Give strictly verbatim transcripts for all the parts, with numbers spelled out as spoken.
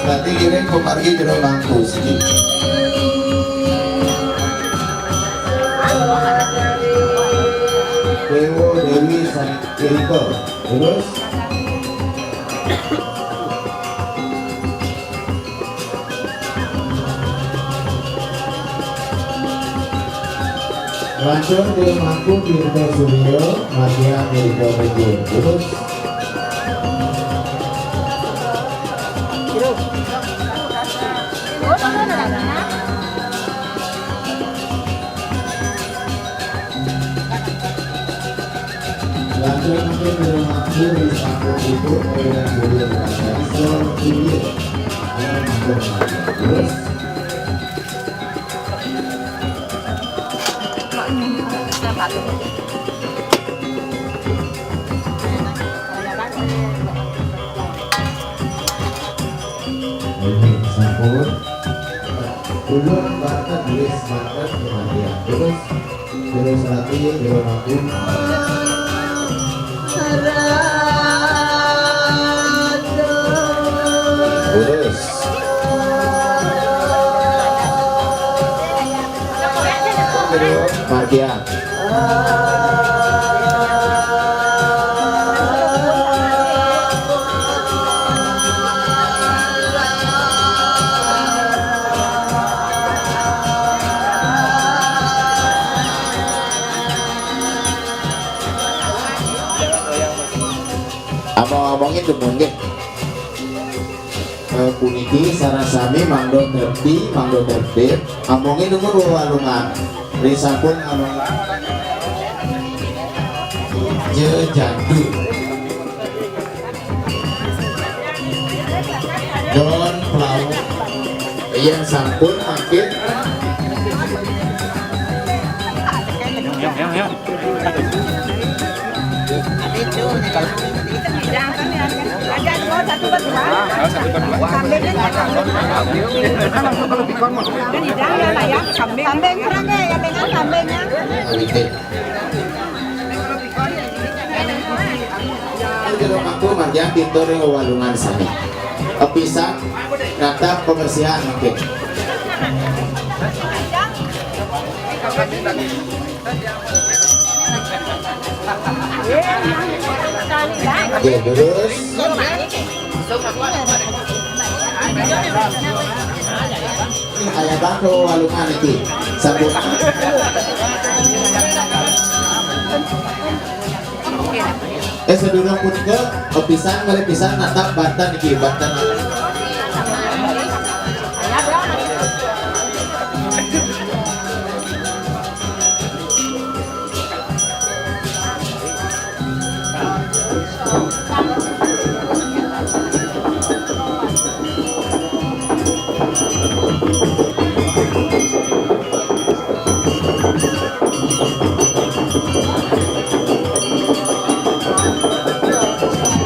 Tadi ngiring pamargi jero mangku siji. Dewa Dewi Sangirika. Terus lanjut di mangku Tirta Surya, Madia Tirta Bogor. Terus lanjut mangku di mangku di samping ibu, Tirta Surya, Tirta Surya. Terus ini sampun. Ulun banten, wis banten, kematian. Terus, terus lagi, terus lagi. Terus. Margian. Among-amongin dumun nggih. Eh, puniki sareng sami mangda tertib, mangda tertib. Amongin dumun wewalungan. Ri sampun among jejadu. Don Plawo. Yen sampun makin. Kambing kurang ya, ya dengan kambingnya. Jero mangku margian pintu ring wewalungan sami. Kepisan natap kebersihan mungkin. Oke, terus. Aya bangku walungan iki. Sambut. Eh, sedurung punika, eh, pisan, malih pisan natap banten iki, banten.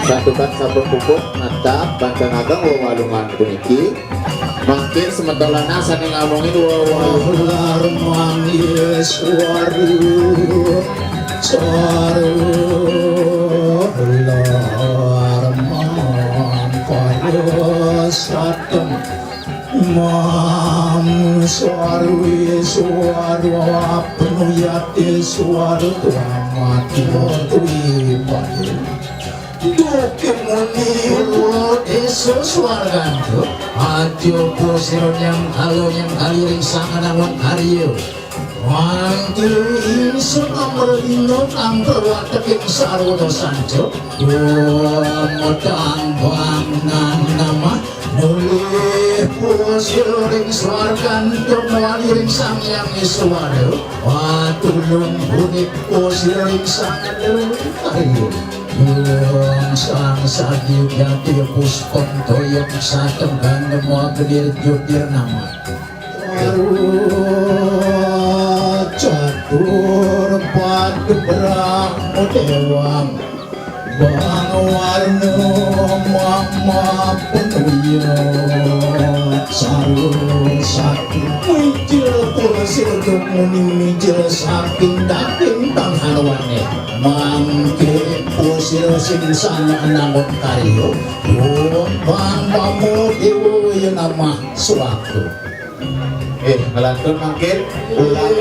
Santukan sampun puput natap banten ageng wewalungan puniki. Mangkin semeton lanang sané ngamongin wewelarman Yeswaru. Saru larman kaya satem. Mam swaru swaru apnu yati swaru tuamati watu ibayu. Duke muni ulo desa swarganta. Aja pusira nyang kalo nyang kali ring sanganangon karya. Mangke ingsun amralina kang perwatek ing sarwana sanca. Wamutang bang nang namah nulih pusira ring swarganta mawali ring Sang Hyang Iswara. Watulung punika pusira ring sangadara. Ayo. Sang Sadya Jati Puspang Toyang Satenggang Nemo Agni Jyotirnama. Catur Padu Brahma Dewang Bang Warna Mama Penuya Sarwa Sakti. Mijil Pusil Tumuni Mijil Saking Daging Tangharwane. Mangke Pusil Sing Sana Nangun Karya. Bang Mamo Dewa Amah suatu. Eh, ngelantur mangkin. Ulang.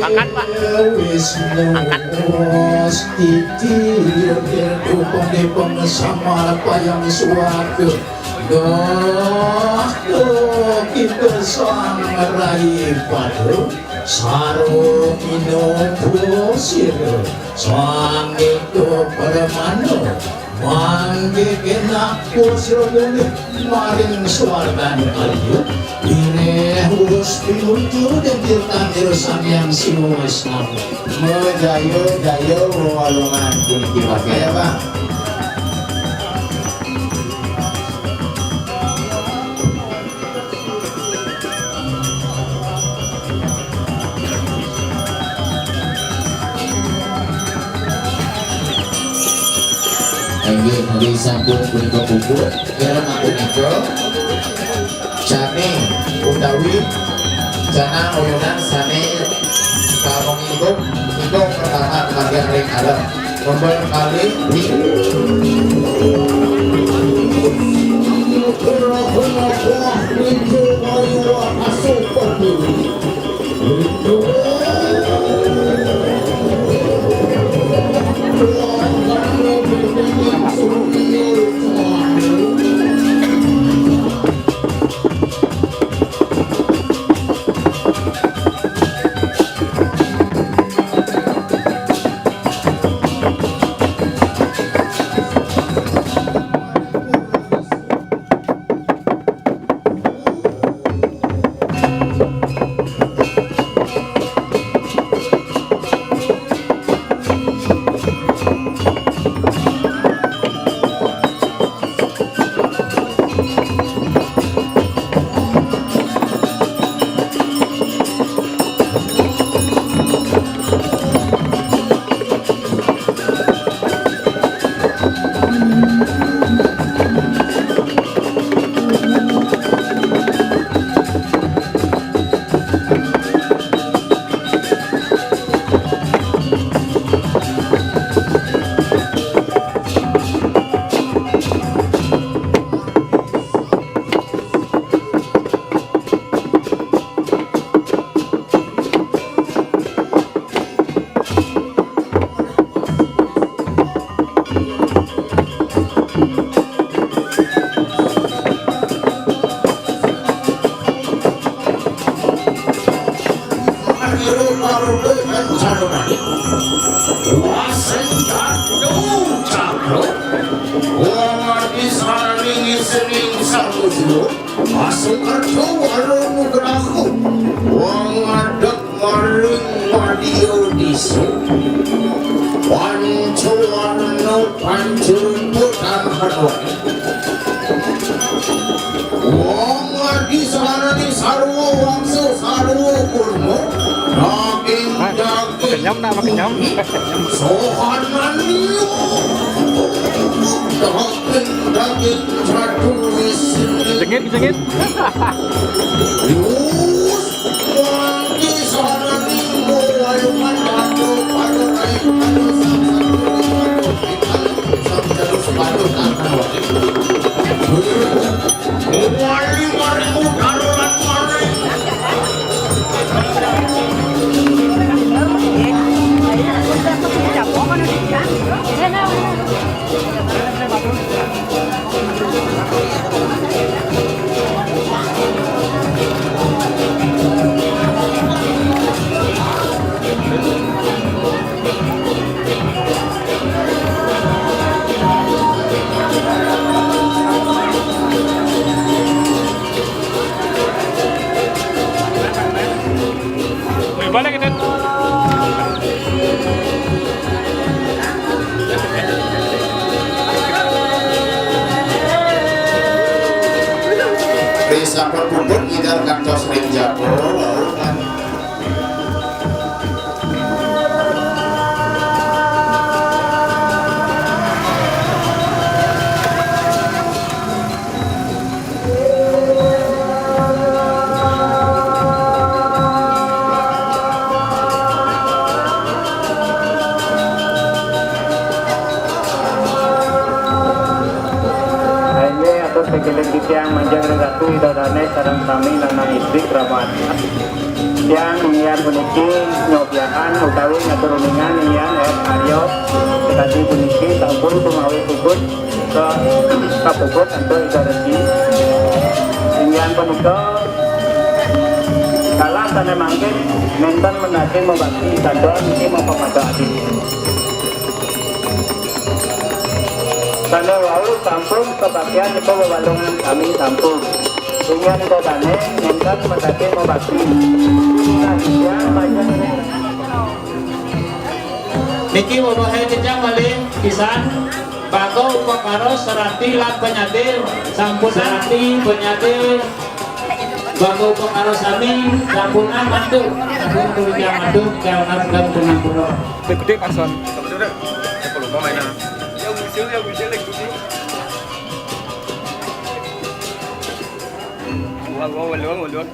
Angkat, Pak. Angkat. Titir, dipun, dipun sama payang suatu. Dah, dah, kita sang rai padu. Sarwa minum sira. Sang itu permana. Mangke kenak sira mulih maring swargane aliyo. Wiréh wus pinuju den tirtandira Sang Hyang Siwa Wesnama. Mejaya jaya wewalungan puniki mangke ya, Pak. Inggih, menawi sampun punika puput, kirang punika jani utawi janang oyonang sane kamonginipun nika pertama kemargian ring alam. Nomor kali di Wong adi saraning isining samudra, asukerta wara nugraha. Wong ngadeg maring madya desa. Pancawarna pancarupa tan hanwani. Wong adi saraning sarwa wangsa sarwa kurma. Daging, daging. Kenyam, nak, kenyam. Sohanan liya. Daging, daging jadu wis. Jengit, jengit. Yus, wangi sananing wayuman batu, batu rai, batu samsat, batu batu samsat, batu tanah. Wali maring utara lan maring. Balik, Tet. Ri sampun puput ngidal kantos ring jaba. Sakiring titiang majeng Ratu Ida Dané sareng sami lanang istri kerabat. Tiang inggian puniki nyobiahan utawi ngatur uningan inggian R. Aryo. Sakadi puniki sampun tumawi puput ka-, kapuput antuk Ida Resi. Inggian punika kalah sané mangkin nénten mendaki mabakti kantun niki mapamada adi. Sané wau sampun kabaktian nika wewaluhan sami sampun. Inggian Ida Dané nénten mendaki mabakti. Nah, iya, banyak. Niki wewehé titiang malih pisan. Baga upakara serati lan panyati sampunang. Serati, panyati, baga upakara sami sampunang mantuk. Sampun titiang mantuk, tiang harap dan punang pura. Gedé-gedé pason. Kamu sudah? Sepuluh mau mainan. Yang usil, yang usil, yang usil. Wah, wah, wah, wah, wah.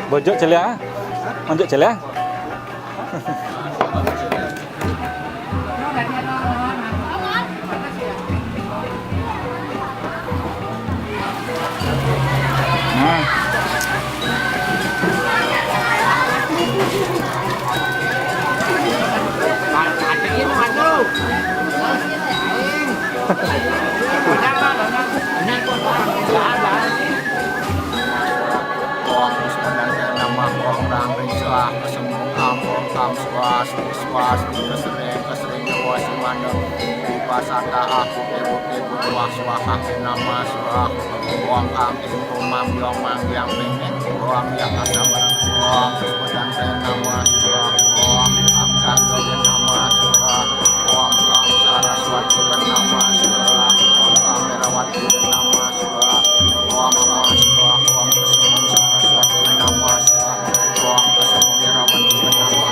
Bojok celia. Bojok celia. Nah. Om Ram Ring Swaha, Kesem Om Kam, Om Kam Swaha, Swaha, Kesering, Kesering Nyawa Simana, Dipasata Aku, Dewa, Dewa, Swaha, Swaha, Nama, Swaha, Om Ang Ing Om Ang Yong Mang Yang Ring Ing, Om Yang Asa Barang, Om Supadan Saya Nama, Swaha, Om Ang Gandong Nama, Swaha, Om Ang Saraswati Nama, Swaha, Om Ang Merawati Nama, Swaha, Om Ang Swaha, Om Kesem Saraswati Nama, Swaha, Om Kesem Merawati Nama.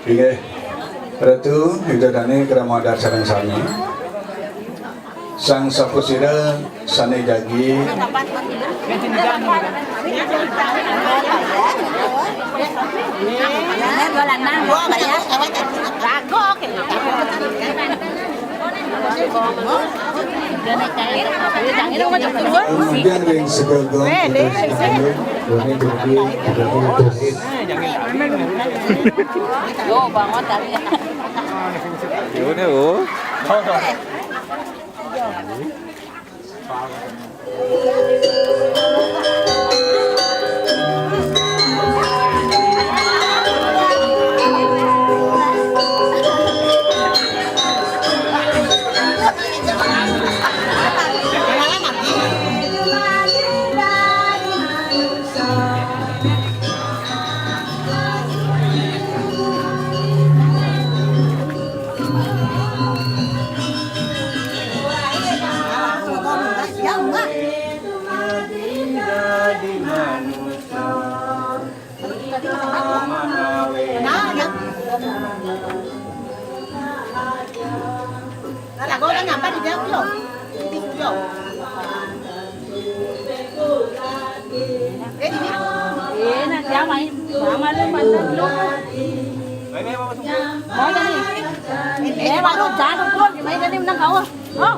Inggih, Ratu, Ida Dané, krama adat sareng sami. Sang sapasira sané jagi. Kemudian ring segaga, terus segaga, ini berarti, berarti, terus. Yo, bangun tadi. Ya udah, oh. Eh, baru jangan tuh, gimana jadi menang kau? Oh.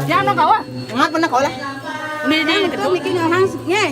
Jangan kau. Ngapa nak kau lah? Ini, ini, itu bikin orang suknya.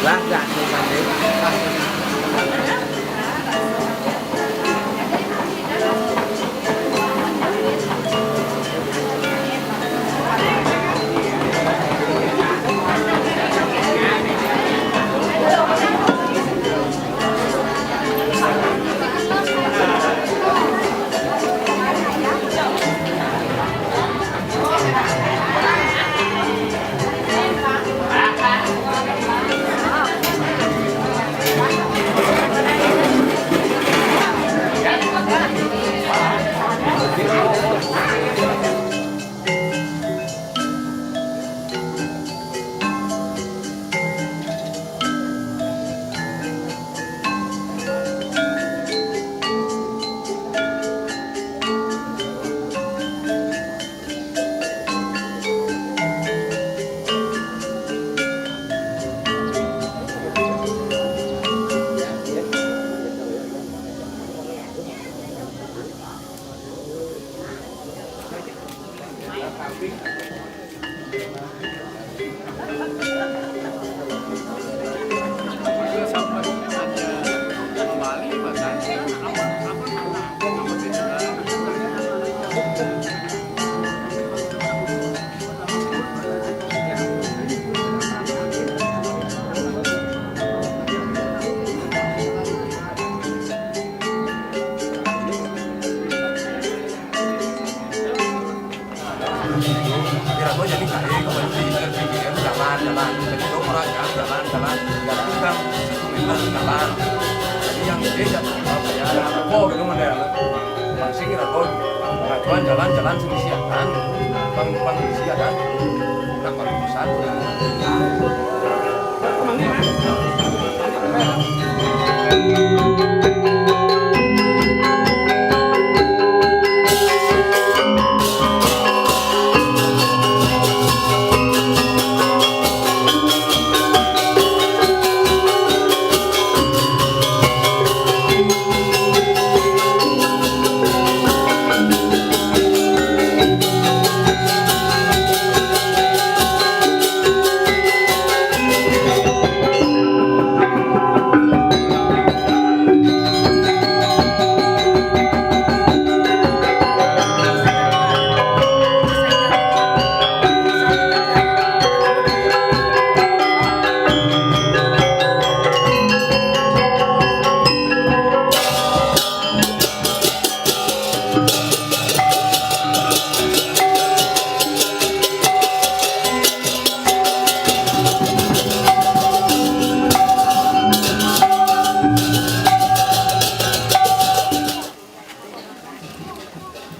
Lah, gak sih, Pak. Kira gue jadi kayak gue pikir-pikiran jalan, jalan. Jadi gue kurang kan, jalan, jalan. Gak tukang, itu memang jalan. Jadi yang beda sama kayak apa gitu model. Bang sih kira gue pengajuan jalan, jalan sini siakan. Bang, bang siakan. Nah, kalau pesan,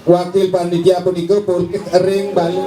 Wakil panitia punika purih ring Bali.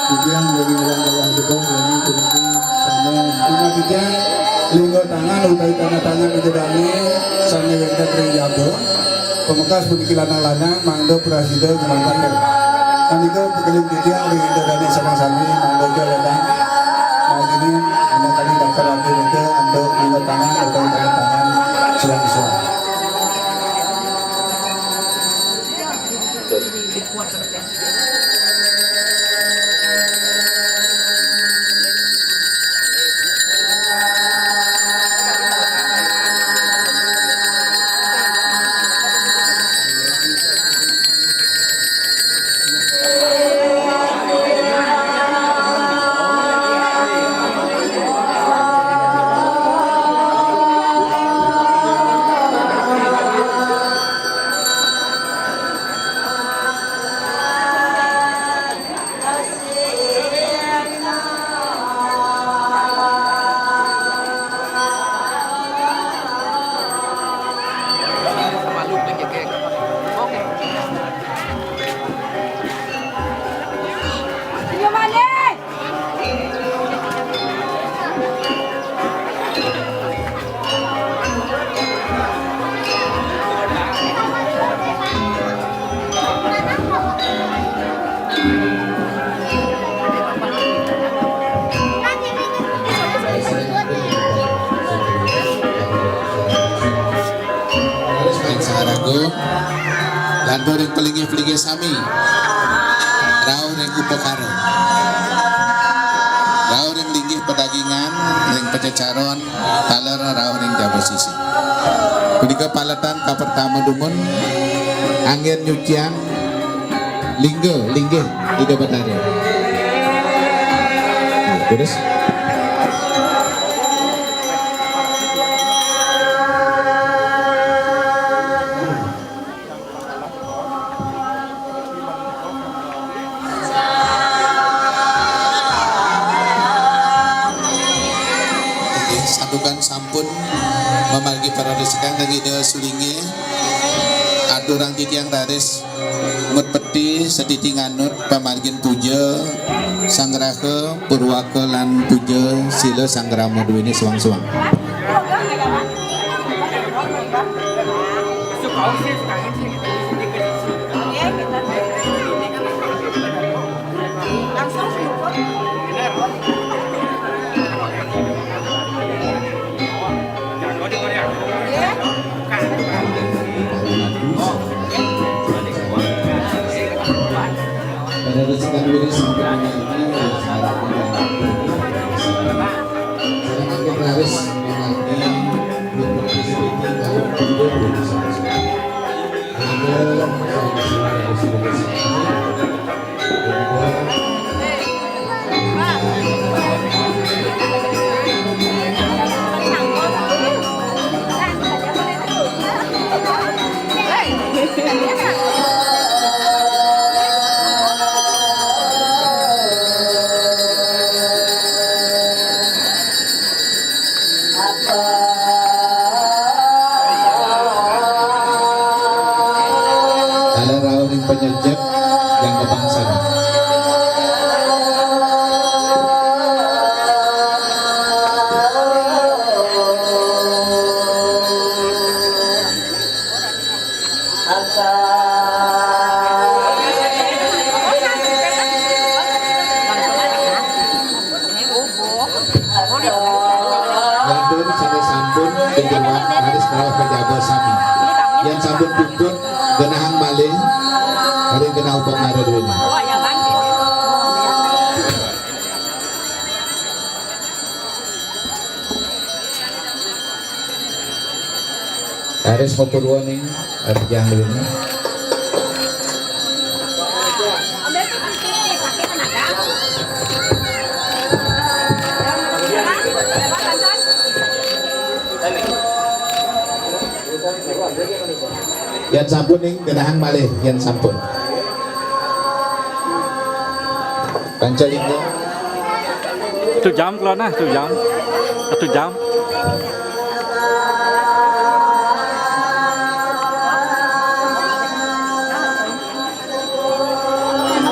Kemudian dari orang dalam gedung ini kemudian sama lima tiga linggo tangan utawi tanda tangan itu dane sama yang ring jaba. Pamekas puniki lanang-lanang mangda prasida gumanti. Menika pakeling titiang ring Ida Dane sareng sami mangda jalan. Nah, ini menawi daftar lagi nika antuk linggo tangan utawi tanda tangan suang-suang. Ring palinggih-palinggih sami. Rauh ring upakara. Rauh ring linggih padagingan, ring pacecaron, taler rauh ring jaba sisi. Punika paletan kapertama dumun, anggén nyuciang lingga, linggih Ida Betara. Nah, terus. Nggih, santukan sampun mamargi pararesikan ring Ida Sulinggih, aturang titiang raris ngut peti satiti nganut pamargin puja sanggraha purwaka lan puja sila sanggrama duéné suang-suang. Taler rauh ring panyejep yang kebangsaan. Yadin sané sampun kejebak raris rauh ka jaba sami. Yén sampun puput, genahang malih ring genah upakara duéné. Raris mapurwa ning, eh, titiang duéné. Yén sampun ning, genahang malih, yén sampun. Panca lingga. Satu jam kalau nah, satu jam. Satu jam.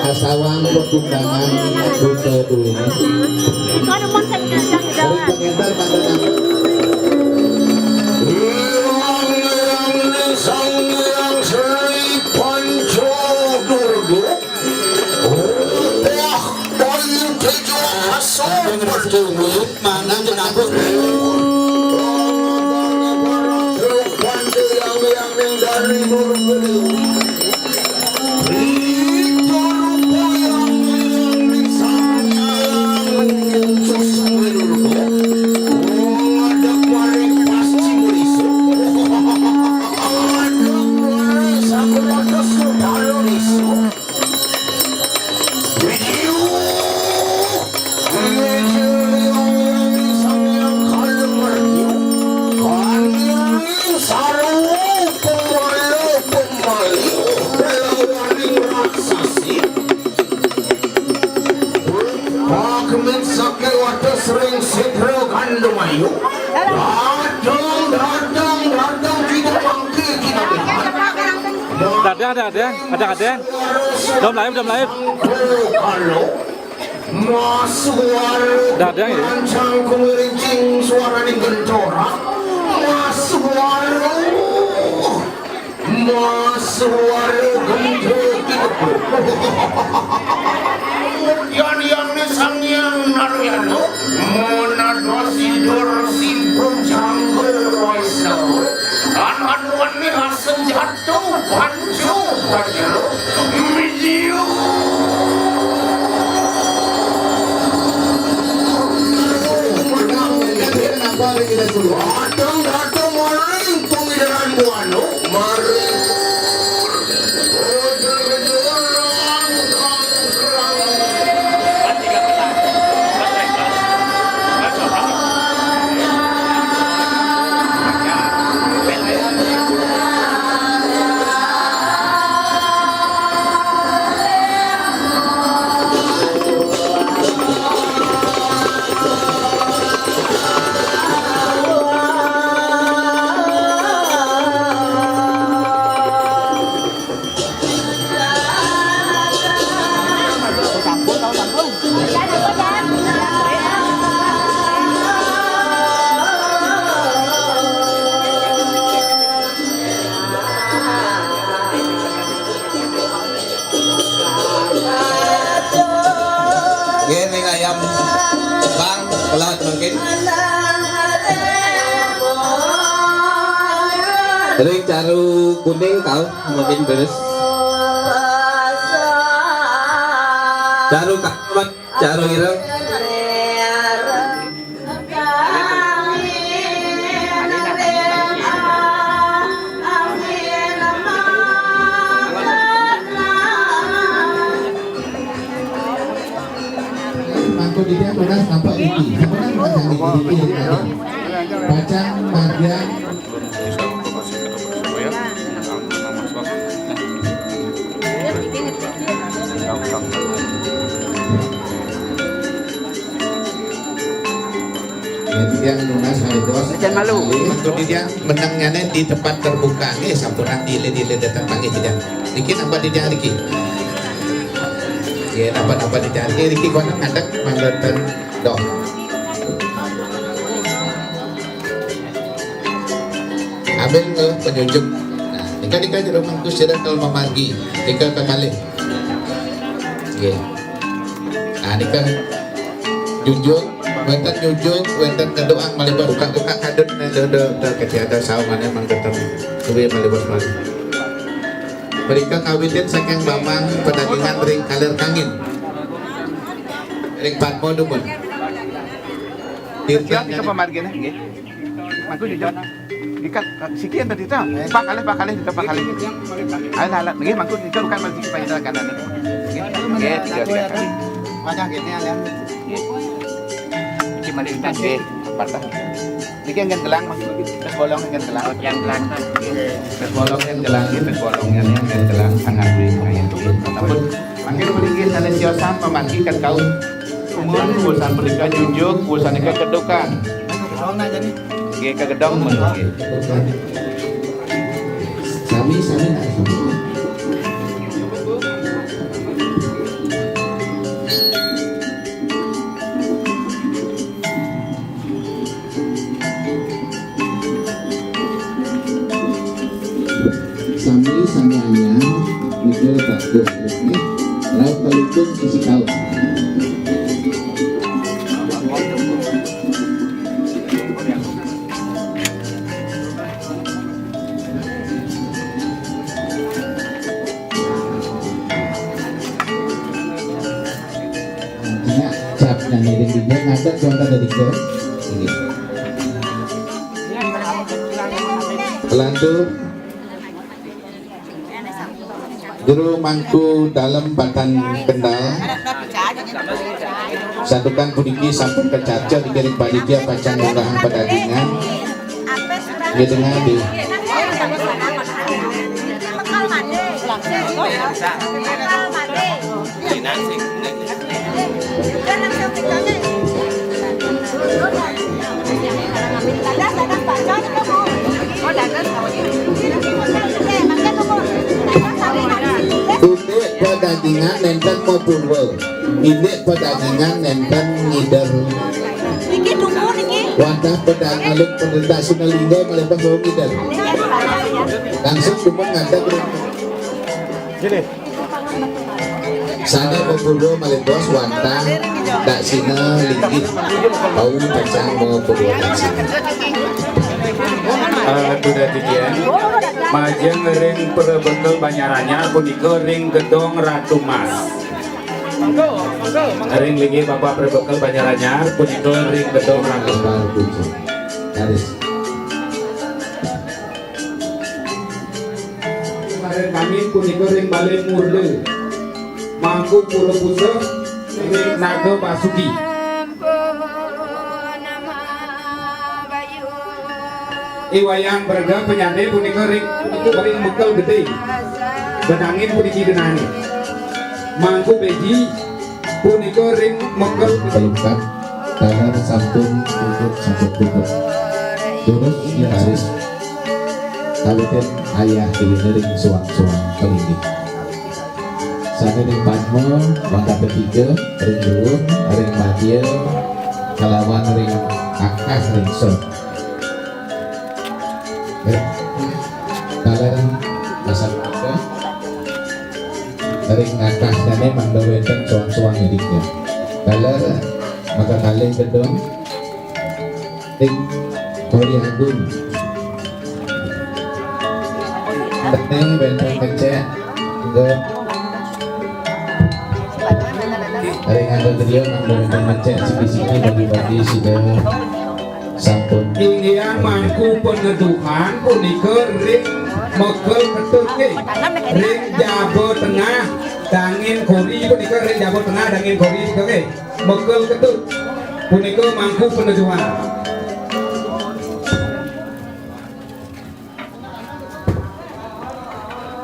Kasawang pegundangan duta duéné. Dari pengentar mangga. Sang Hyang Sri Panca Durga. Wah, Bayu Tejo Aso Pertiwi, manang jenabut. Rupane yang, yang ning dari Durga. Ito rupa yang, yang ning Sang Hyang Muncus Durga. Wong ada paring pasti merisu. Ada paring sakura dosa palo risu. Sering sidra gandum ayu. Datang, datang, datang, kita bangkit, kita bangkit. Dadang, dadang, dadang, dadang. Dom live, dom live. Halo. Mas suara. Dadang ya. Mancang kumirincing suaraning gentora. Mas suara. Mas suara gentok. Yan yang ni sang yang naruyan tu. Mana dosi dorsi bujang berwaisawa. An anuan ni rasa jatuh pancu. Datang, datang, maling pengidaran buana, mari. Nggih, ring ayam, Bang, kelawat mungkin. Ring caru kuning tau mungkin terus. Caru kamat, caru ireng. Mangku dia tunas nampak iki. Siapa kan pasang iki? Iki yang ada. Pacang marga. Ya, tiang nunas malih bos. Jangan malu. Untuk tiang menangnya di tempat terbuka nih, sampunan dile-dile datang panggil tiang. Niki napa tiang niki? Ya, napa-napa tiang niki, niki kono ngadeg mangga ten dong. Ambil ke penyunjuk. Nah, nika nika jero mangku sira kalau memargi. Nika kekalih. Nggih. Nah, nika junjuk, wenten junjuk, wenten kedoang malih buka-buka kadut nih do do do ketiada sawangan emang ketemu. Kuwi malih bos malih. Mereka kawitin saking Bambang pedagingan ring Kaler Kangin. Ring Padma dumun. Tirta. Siap, nika pamargine, nggih. Mangku jujur. Ikat siki enten Tirta. Pak kalih, pak kalih, Tirta pak kalih. Ayo lalat, nggih, mangku jujur kan masih kita itu kanan. Nggih, tiga, tiga kali. Wajah gini ya. Nggih. Iki mari kita nggih, patah. Niki ngen gelang, Mas. Terus bolong ngen gelang. Oh, yang gelang kan. Terus bolong ngen gelang, terus bolong ngen, ngen gelang sangat duit kaya duit. Ampun. Mangkin mriki sanes tiosan memargi ket kaum. Umur urusan punika junjuk, urusan nika kedukan. Nggih, kegedong men nggih. Sami, sami. Sami, sami anyar, mikir bagus, nggih. Raup kalungkung sisi kaum. Nya, cap nang ngiring dija, ngadeg wonten dari ke. Nggih. Lantu. Jero mangku dalem Batan Kendal. Santukan puniki sampun kacaca dikiring panitia pacang ngunggahang padagingin. Nggih, dengan di. Indik pedagingan nenten mau purwa. Indik pedagingan nenten ngider. Niki tunggu niki. Wadah pedang aluk pendeta Sunalingga malih pas mau ngider. Langsung cuma ngadeg. Sane pepurwa malih bos wantah daksina linggih. Bau pacang mau pepurwa daksina. Eh, Duda Titian, majeng ring Prebekel Banjaranyar punika ring Gedong Ratu Mas. Ring linggih Bapak Prebekel Banjaranyar punika ring Gedong Ratu Mas. Sareng kami punika ring Balé Murda. Mangku Pura Puseh ring Naga Basuki. I Wayang Brega Panyandé punika ring, ring Mekel Gedé. Benangin puniki genahé. Mangku Béji punika ring Mekel Gedé. Pelungkap, taler sampun tutup, sampun tutup. Terus, ya, baris. Kalutin ayah déwéné ring suang-suang palinggih. Sané ring Padma, mangkate tiga, ring luhur, ring madya, kalawan ring akah, ring sor. Eh, taler masak apa? Ring akah sané mangda wénten suang-suang irika. Taler maka kalih gedong. Ring Kori Agung. Teng wénten kecek. Nggih. Ring Angga Griya mangda wénten kecek siki-siki bagi-bagi sida sampun. Inggih Mangku Peneduhan punika ring Mekel Ketut nggih. Ring Jaba Tengah Dangin Kori punika ring Jaba Tengah Dangin Kori punika nggih. Mekel Ketut punika Mangku Peneduhan.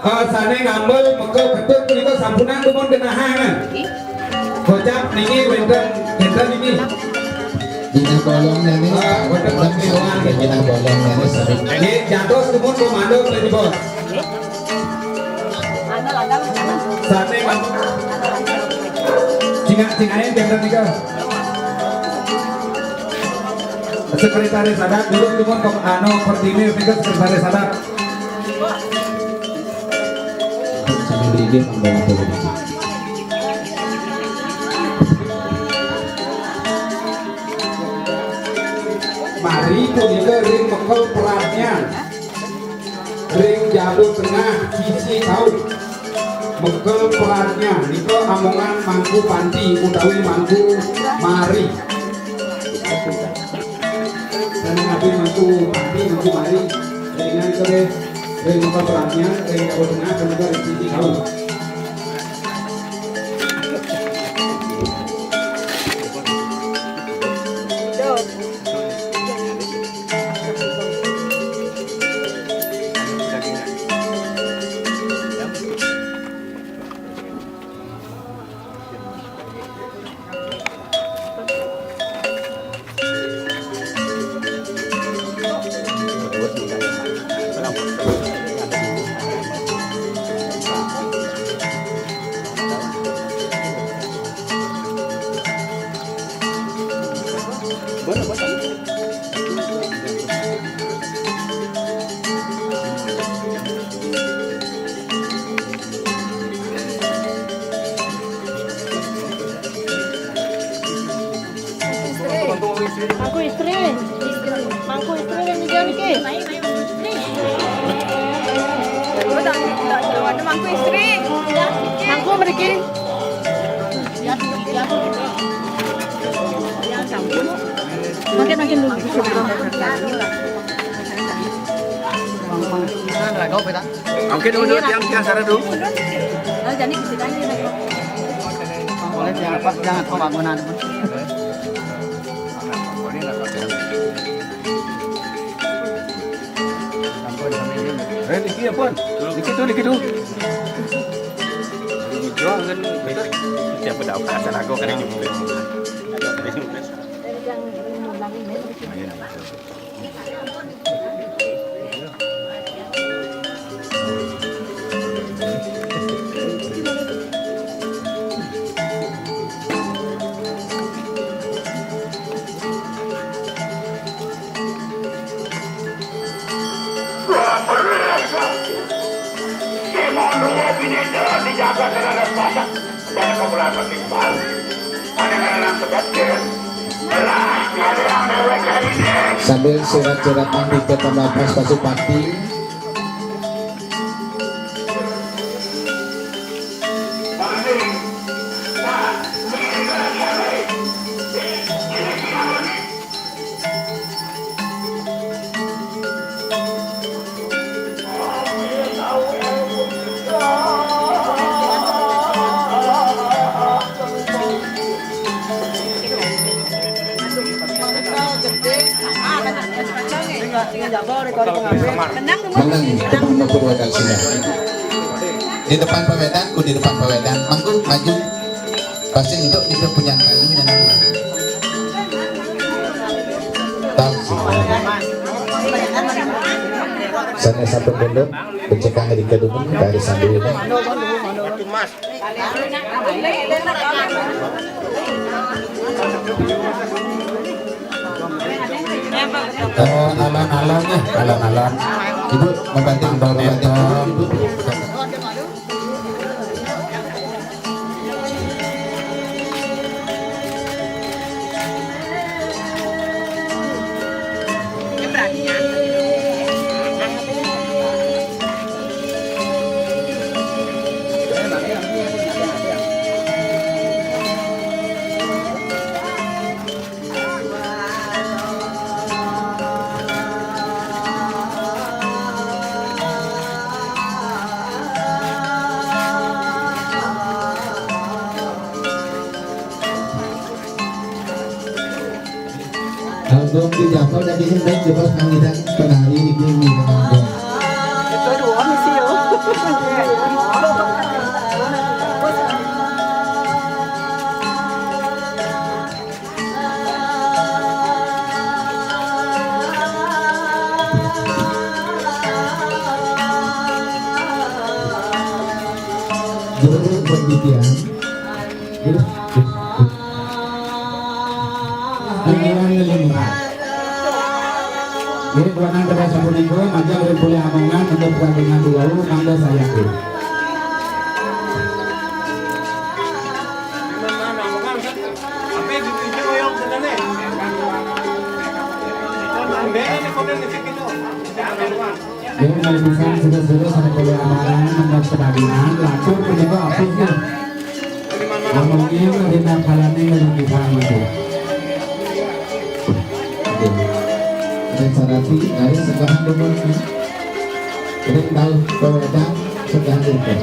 Eh, sané ngambil Mekel Ketut punika sampunang dumun genahan. Kocap niki wénten, wénten niki. Jinah bolong niki. Ah, wénten bolong niki. Jinah bolong niki sami. Nggih, jatuh dumun komando Prajibos. Sané, Mas. Cingak-cingakin tiang nika. Sekretaris adat, dulu cuma ke, anu, Pertiwi nika sekretaris adat. Sambil berdiri, Bang, Bang, Bang. Mari punika ring Mekel Pradnyan. Ring Jaba Tengah Cici Kaum. Mekel Pradnyan nika amongan Mangku Panti utawi Mangku Mari. Dan nabi Mangku Panti, Mangku Mari. Ringan kabeh ring Mekel Pradnyan, ring Jaba Tengah, ring Cici Kaum. Mangku istri. Mangku istri yang tiga niki. Mangku istri. Mangku mriki. Makin, makin dulu. Mungkin dulu tiang-tiang sana dulu. Boleh tiang apa? Jangan pembangunan. Eh, niki ampun. Niki tu, niki tu. Jual kan betul. Siapa tahu asal aku kan yang. Sambil surat-suratan di Kota Lapas Pasupati. Menang, menang, Bapak Wadaksina. Di depan Pak Wedan, ku di depan Pak Wedan. Mangku, maju. Pasti untuk itu punya kayu dan tahu sih. Sana satu pondok, pencekang di kedua dari sambil ini. Eh, alon-alon ya, alon-alon. Ibu, membantu, membantu, Ibu. Album di Jawa dari Indah, coba sekarang kita kenali ini, ini. Itu dua misi, yo. Guru pendidikan. Terus, terus, terus. Ayo, ayo, ayo. Jadi, buat nang pada sampun niku, mangga urip boleh amongan, untuk pertandingan dulu, mangga saya tuh. Jadi, kalau bisa, sudah-sudah sampai boleh amongan, untuk pertandingan, latur penyebab apa sih? Ngomongin rina kalane ngelunjukang itu. Oke. Ring sarati, ayo segahan dulu. Ring tahu pewedan, segahan dulu.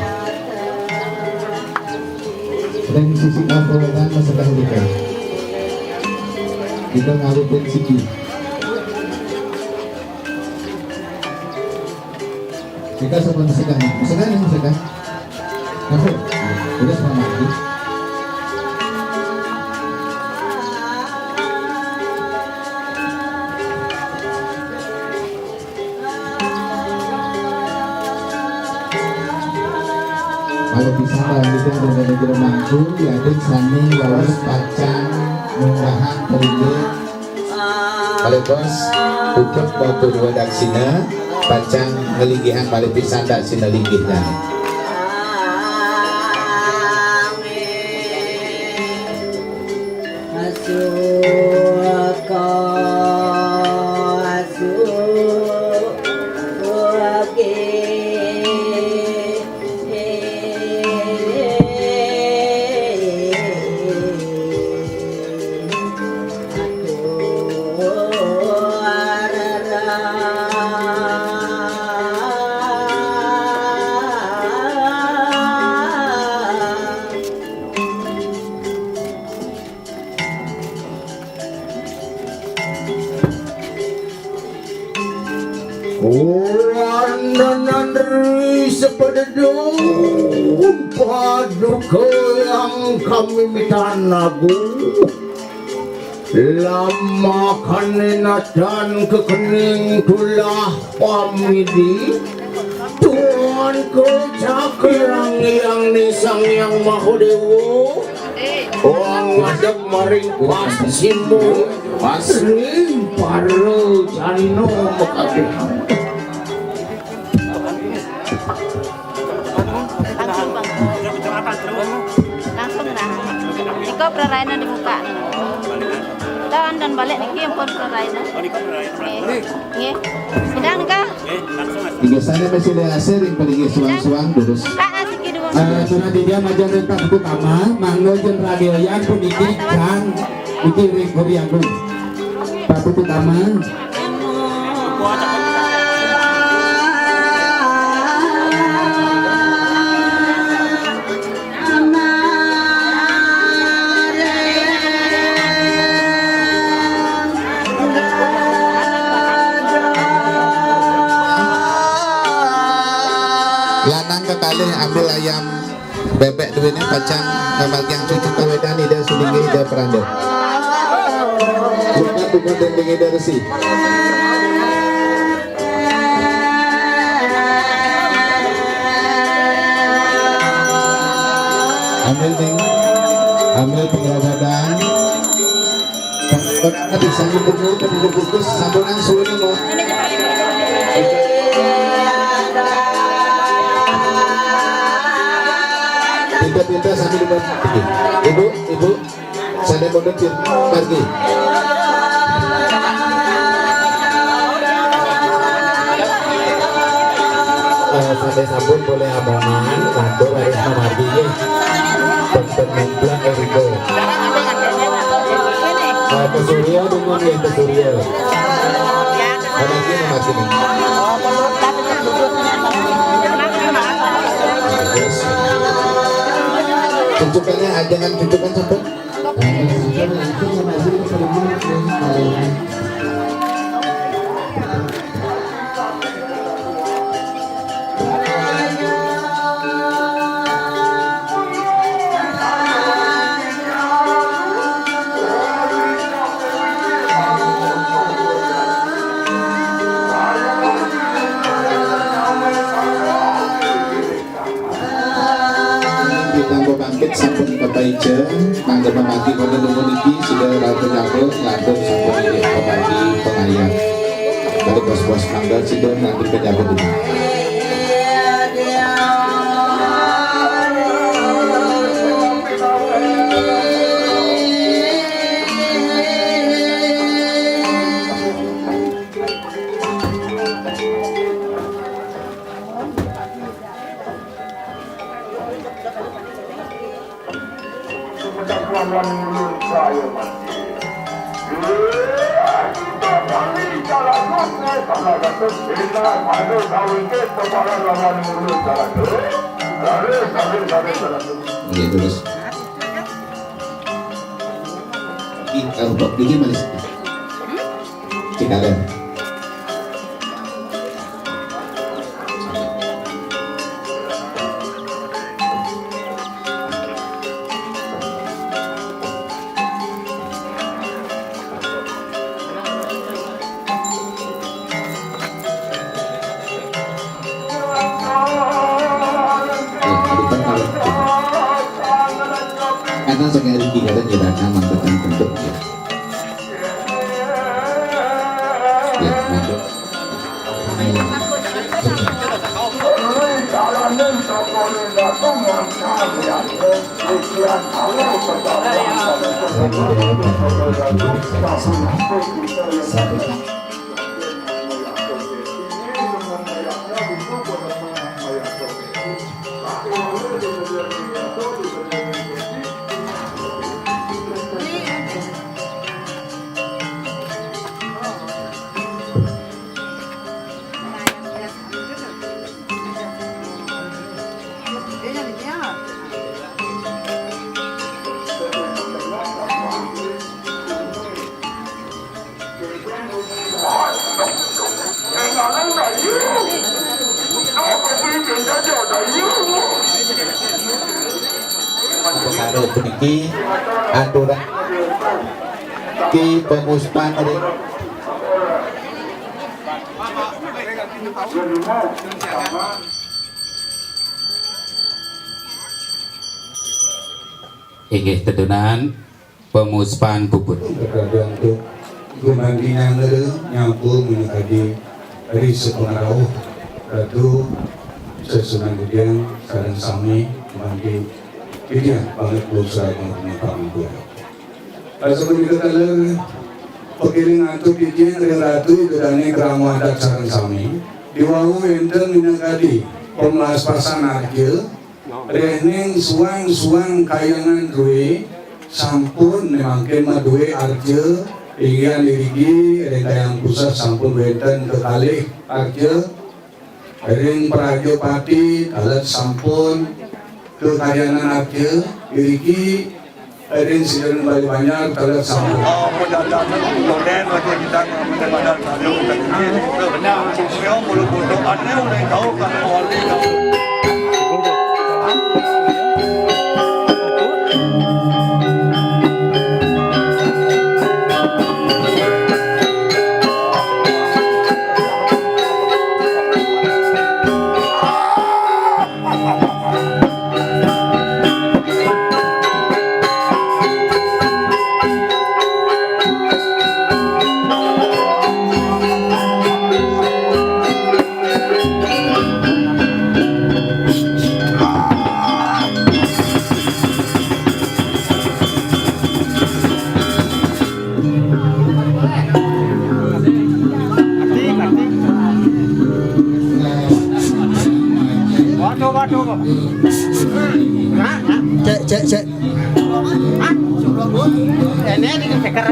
Ring sisi pewedan, segahan dulu. Kita ngalutin siki. Kita semua masakan, masakan, masakan. Masuk. Udah sama lagi. Kalau bisa, kalau bisa, ada negeri mangku, ya, ada sani, walau pacang, munggahan, terlibat. Malih bos, puput matur wadaksina, pacang nglinggihang malih pisan daksina linggihnyane. Asuka, asuka. Kulandanan ri sepededung paduka yang kami mitanagu. Lamakane nadan kekening tulah pamidi. Tuan ke cakrang yang ni Sang Yang Mahadewa. Wong ngadeg maring pas simu, pas ring para jarina makabeh. Langsung, Bang. Langsung, nah. Nika praraina dibuka. Dan, dan balik niki ampun praraina. Nggih. Nggih. Sedang nika. Inggih sané masih ada asir yang paling suang-suang terus. Buka asiki dulu. Eh, surat dia majeng ring Pak Putu Tama, mangga jen rageoyan puniki kang niki ring Kori Agung. Pak Putu Tama. Lanang kekalih ambil ayam bébék duwéné pacang ngamargiang cucu kawedan Ida Sulinggih Ida Peranda. Lukat bukan dending Ida Resi. Ambil ning, ambil pengrabadan. Aduh, sambil berdoa, sambil bungkus, sambil langsung ini, Bu. Pinta-pinta sambil dibuat. Ibu, ibu, saya mau detik lagi. Eh, sampai sampun boleh amongan, nanti harus mengambil. Penten memplang Eriko. Eh, ke Suryo dulu nih, ke Suryo. Ada lagi nama sini. Cucukannya, ah, jangan cucukan sampai. Kita bangkit sampun kepaicen, mangga mangkin wonten niki sida ratu nyambut, lantur sampun inggih pemati pengayah. Pada bos-bos mangga sida nanti pejabat ini. Iya, terus. Ih, kalau kok gigi manis. Cikarang. Karena sekali tiga kan tidak akan mengatakan bentuk, ya. Ya, bentuk. Perkara puniki aturan ki pemuspan ring Inggih tetunan pemuspan puput. Kadang tu gumanti nyanggra nyapa minakadi ri sapangrauh ratu sesuunan titiang sareng sami gumanti titiang banget dosa pangapunten. Sapunika taler pakiring antuk titiang ring ratu ida dane krama adat sareng sami. Diwau wenten minakadi pamlaspasan arca. Rehning suang-suang kayangan drué sampun mangkin madué arca, inggihan iriki ring Kayangan Puseh sampun wénten kekalih arca, ring Prajapati taler sampun kekayangan arca, iriki ring Sidaran Bali Banjar taler sampun. Oh, pendatang Loren, kita mengenai badan satu, kita ini, beliau bulu-bulu aneh, udah tahu kan, wali. Waduh, waduh. Nah, nah. Cek, cek, cek. Hah? Ini di speaker.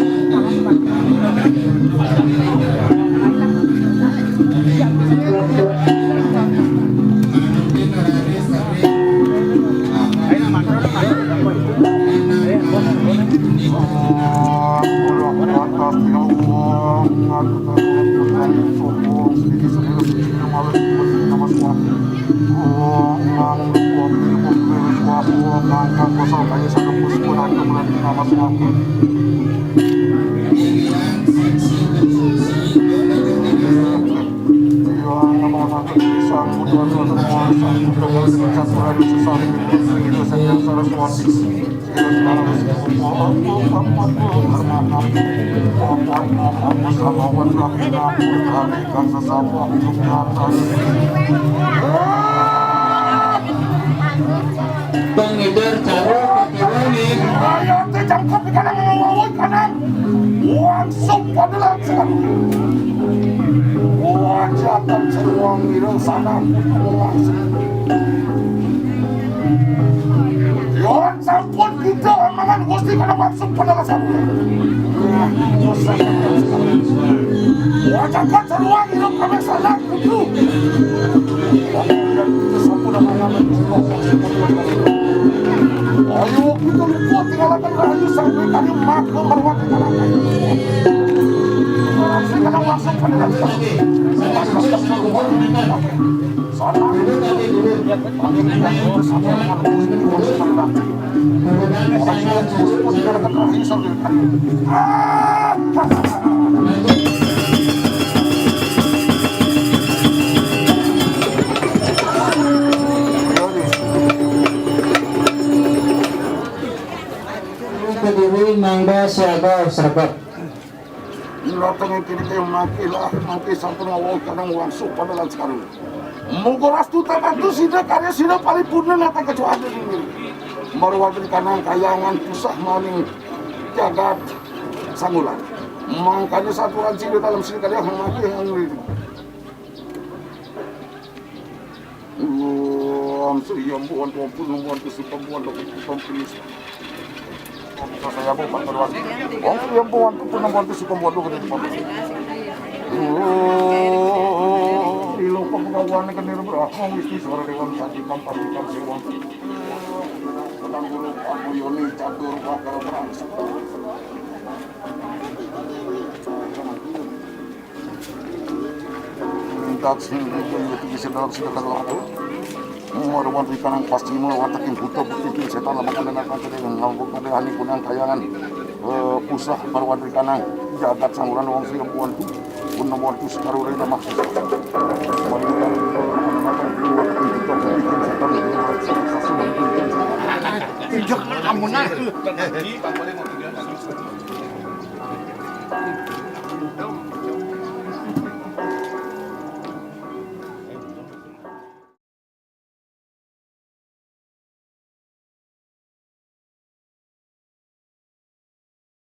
Pengedar caru kaki wangi. Raya teh jangkep di kanan, ngawawai kanan. Langsung pada langsung. Wajatan seruang ireng sana. Yon sampun kita mangan Gusti kana langsung pada langsung. Wajatan seruang ireng kami sana. Ayo, kita lupa tinggalakan rahayu sampai kami maka marwati kalahkan. Langsung kena masuk pada dalam. Sana. Kami bersama dengan Gusti Prabu. Kediri mangga siaga srebet. Ila tengah kini teh mati lah, mati sampun ngawau kanang wangsu padalan sekarang. Moga rastu tanah tu sida karya sida paripurna nata kecuali ini. Marwati kanang kayangan pusah maning jagat sangulan. Mangkanya saturan sida dalam sida karya mati yang ini. Om Sri Ambu Antu Ampun Ambu Antu Sukam Ambu Antu Sukam Pinis. Saya Ambu Pak Marwati. Om Sri Ambu Antu Pun Ambu Antu Sukam Ambu Antu Gede Pak. Ilo penggawan ke nirbrahma wisti suara dewan sanjikam panjikam sewang. Sedang guru Pak Yoni catur bakar perang. Mintat sing itu bisa dalam sida kala waktu. Mau ada wantu ikanang pasti mau watakin buta bukti setan lama kena nak kena ngambuk kena hani kunang kayangan. Eh, pusah para wantu ikanang jagat sanguran wong sing wantu. Pun nang wantu sekarang nama. Wantu ikanang watakin buta bukti setan. Injak kamu nah.